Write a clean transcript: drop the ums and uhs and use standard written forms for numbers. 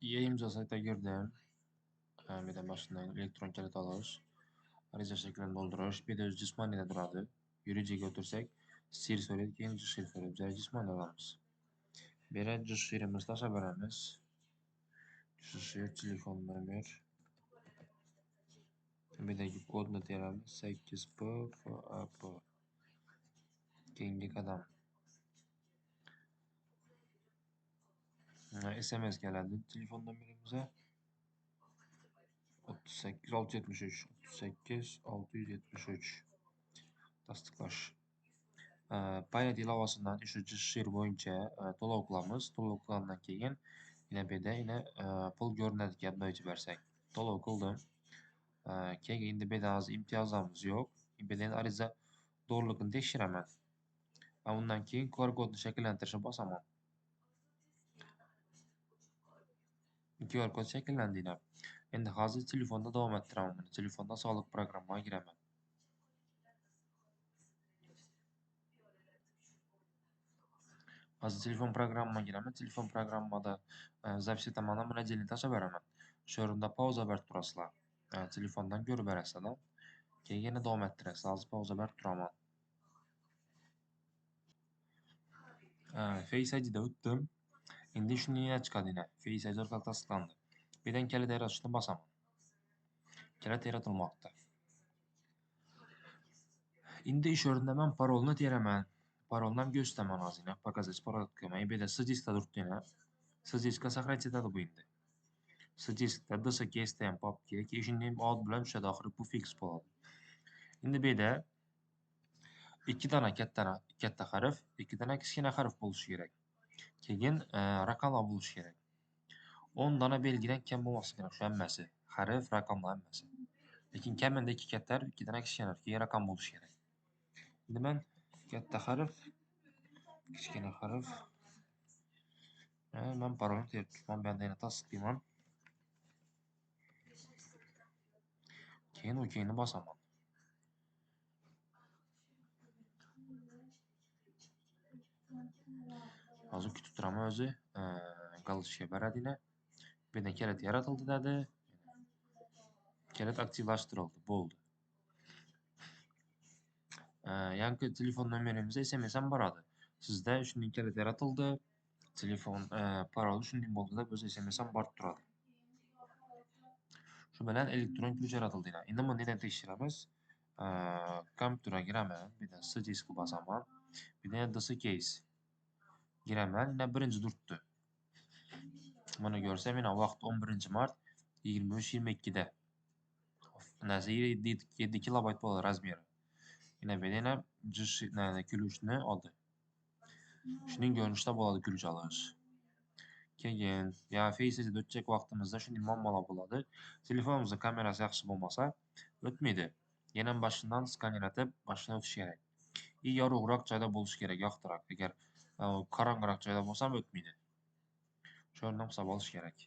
E-imzo saytiga girdim. Bu yerdan boshından elektron kalit olish, ariza shaklini to'ldirish. Bu yerda o'zi jismoniyda turadi. Yuridik o'tirsak, sir so'raydi, keyin shir so'raydi. Biz jismoniy olamiz. Bu yerga shirimizni tashlab beramiz. Shu telefon nomer. Bu yerdagi kodni teramiz. 8 P F A P. Keyingi qadam. SMS keladi telefon nomerimizga. 38 673 38 673 tasdiqlash. Paynet ilovasidan shu shir bo'yicha to'lov qilamiz. To'lov qilgandan keyin yine bu yerda yine pul ko'rinadi ekan bunday bersak. To'lov qildim. Keyin endi bu yerda hozir imtiyozlarimiz yo'q. Bu yerda endi ariza to'g'riligini tekshiraman. Undan keyin QR kodni shakllantirishni bosaman. QR kod shakllandi yine. Endi hozir telefonda davom ettiraman buni. Telefonda soliq programmaga giraman. Hozir telefon programmaga giraman. Telefon programmada zapis etaman, buni отдельно tashlab beraman. Shu o'rinda pauza berib turasizlar. Telefondan ko'rib berasizlar. Keyin yana davom ettirasiz. Hozir pauza berib turaman. Face ID'da o'tdim. Endi shuni yana chiqadi yine. Face ID orqali tasdiqlandi. Bu yerdan kalit yaratishni bosaman. Kalit yaratilmoqda. Endi ish o'rnida men parolni teraman. Parolni ham ko'rsataman hozir yine. Показать parol qilaman. Bu yerda C diskda turibdi yine. C diskga saqlanib ketadi bu endi. C diskda D S K S T M papka, keyin shunday ot bilan tushadi, oxiri bu fix bo'ladi. Endi bu yerda 2 dona katta harf, 2 dona kichkina harf bo'lishi kerak. Keyin raqamlar bo'lishi kerak. 10 dona belgidan kam bo'lmasligi kerak shu hammasi. Harf, raqamlar hammasi. Lekin kamida 2 katta harf, 2 dona kichkina harf, keyin raqam bo'lishi kerak. Endi men katta harf, kichkina harf, men parolni terib turibman, bu yerda yana tasdiqlayman. Keyin OK'ni bosaman. Hozir kutib turaman o'zi, galочка beradi yine. Bu yerdan kalit yaratildi dedi. Kalit aktivlashtirildi, bo'ldi. Yangi telefon nomerimizga SMS ham boradi. Sizda shunday kalit yaratildi, telefon paroli shunday bo'ldi deb o'zi SMS ham borib turadi. Shu bilan elektron ключ yaratildi yine. Endi buni neden tekshiramiz? Kompyuterga giraman, bu yerdan C diskni bosaman. Bu yerdan D S case giraman, yine birinchi turibdi. Buni ko'rsam, yine vaqt 11 mart 23:22da. Narsa 7 kilobayt bo'ladi razmeri. Yine bu yerda yana ключni oldi. Shuning ko'rinishida bo'ladi ключ olish. Keyin ya Face ID'da o'tjak vaqtimizda shunday muammolar bo'ladi. Telefonimizning kamerasi yaxshi bo'lmasa, o'tmaydi. Yana boshidan skaner etib, boshidan o'tish kerak. И yorug'roq joyda bo'lishi kerak, yoqtiroq. Agar qorong'iroq joyda bo'lsa ham o'tmaydi. Shu o'rindan hisob olish kerak.